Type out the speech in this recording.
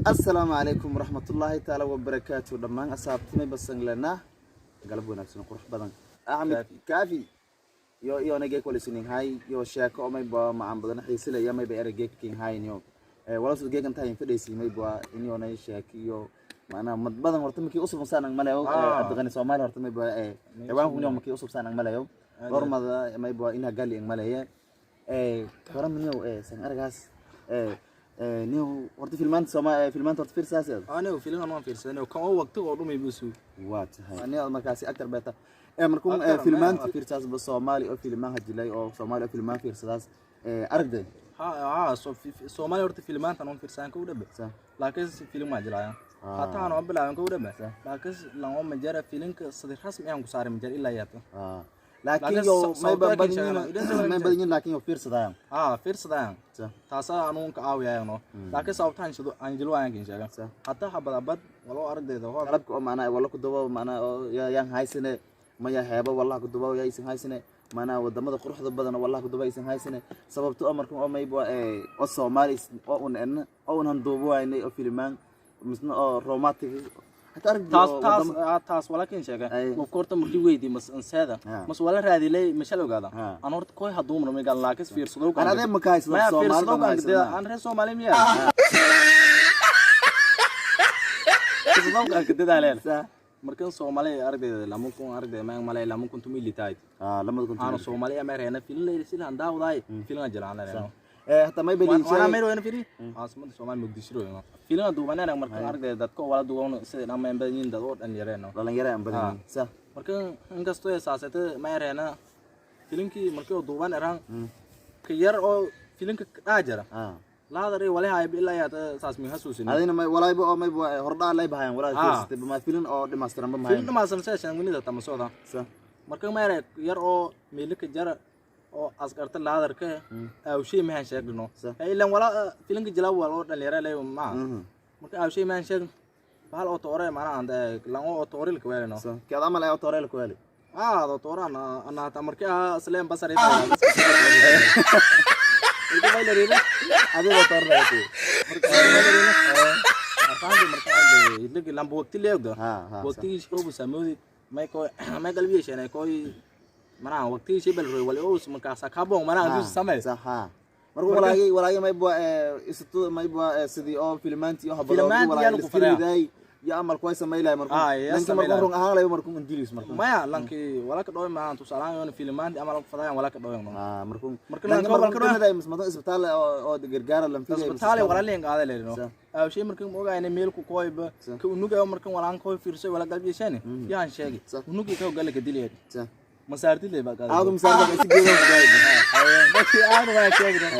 Asalaamu calaykum waraxmatullaahi taala wabarakaatu. Dhammaan asxaabtimay basanglena, galab wanaagsan, qurux badan. Axmed Kaafi yo iyo nagee kulisinin hay yo sheeko oo mayba macaan badan xiisilaya mayba ereygeekin hayniyo walaasud geegan tahay fadhaysi mayba inyoonay sheeko iyo macnaha mad badan. Horta markii usub saan malayo Abdiqani Soomaali, horta mayba ciwaanku niyo markii usub saan malayo dhowr mada mayba ina gali malaya horan niyo san aragaas niyo. Horta filmaanta Sooma filmaanta horta fiirsaas. Anigu filimkan waan fiirsaday, kan oo waqti oo dhumay buu suu. Waa tahay aniga markaasi actor beta markuu filmaanta fiirsaas ba Soomaali oo filmaha jilay oo Soomaali oo filmaan fiirsadaas aragday. Ha ha, Soomaali horta filmaantan waan fiirsadan ka u dhabe, laakiin film waa jilaya hataa aan bilaaban ka u dhabe, laakiin lan oo majara filimka sidii rasmi aan ku saaray majar ilaa yaata. Laakiin yo may badin, may badin, laakiin yo fiirsadayaan. Ha, fiirsadayaan, taasa anuun ka caawiyayano, laakiin sababta aan shido aan jilo ayaan kin sheega hataa habad abad walo ardayda hor qalabka oo macnaha wala ku dabo macnaha oo yaan haysane maya heebo wallahi ku dabo yaysan haysane macnaha wadamada quruxda badan wallahi ku dabo aysan haysane sababto oo markan oo mayba oo Soomaali oo un en oo un handuubo waynay oo filmaan misna oo romantic. Taas taas taas wala kin sheega qofka horta markii weydii mas anseeda mas wala raadilay mashal ogaada aan horta koy haduu mar migal, laakiin fiirsado. Aan adee ma kahaysado Soomaali aan reer Soomaali miya fiirsado aan ka dadaaleen. Markan Soomaali ardayda 2000 ardayda ma malay 2000 tumili tahay. 2000. Aan Soomaali ama reena filin leeyahay sida aan daawaday filin jalaan leeyahay. Hataa may beli. Wana meel wayna firi caasimada Soomaali Muqdisho royo filin duubanayna. Markan ardayda dadka wala duuban sida dhammaan badan dad oo dhan yareeno. Dhalinyaro aan badan sa. Markan inkastoo ay saasata ma yareena filinkii markii oo duuban eraan ka yar oo filinka dhaajara laadari wali hay ilaa yaata saas mi hasuusin. Adina may walayba oo may hordhaa lay bahayan walaa fiirsatay ma filin oo dhammaystiran ba filin dhammaystiran sida shan minida tama socda. Marka ma yare yar oo meelika jara oo askarta laadarka awshay mahan sheegno ilan wala filinka jilaa wala oo dhalinyaro leh ma marka awshay mahan sheeg bahal oo toore maana aan lan oo tooril ka weelno. Kaad amal ay toorel ku weeli. Ah, tooraan ana ta markii ah sleen basar adiga toorel ku marka marka idligi lambu waqti leegdo waqtigii shoobu samoodi may ko may qalbiye sheenay koy mana waqtigii shibel roy wali oo markaas ka boon mana aduu samay. Sax. Marka walaagay walaagay may bua istu may bua sidii oo filmaantii oo habado walaagay ya amal ku sameeyay markuu lanki markuu run ahaan lay markuu ingiriis markuu maya lanki wala ka dhaway ma tusaalahan yoon filmaantii amal ku fadayaan wala ka dhaway. Markuu markuu wala ka dhaway mismado isbitaal oo gargaar lan fiday isbitaal wala leen qaada leerino aw shay markuu ma ogaayna meel ku kooyba ka unugayo markan walaan kooy fiirso wala galbiyashane yaan sheegay unugi ka gal ka dilay masaartid leh baa qaada aadu masaartid si geedo gaay markii aad waa sheegay.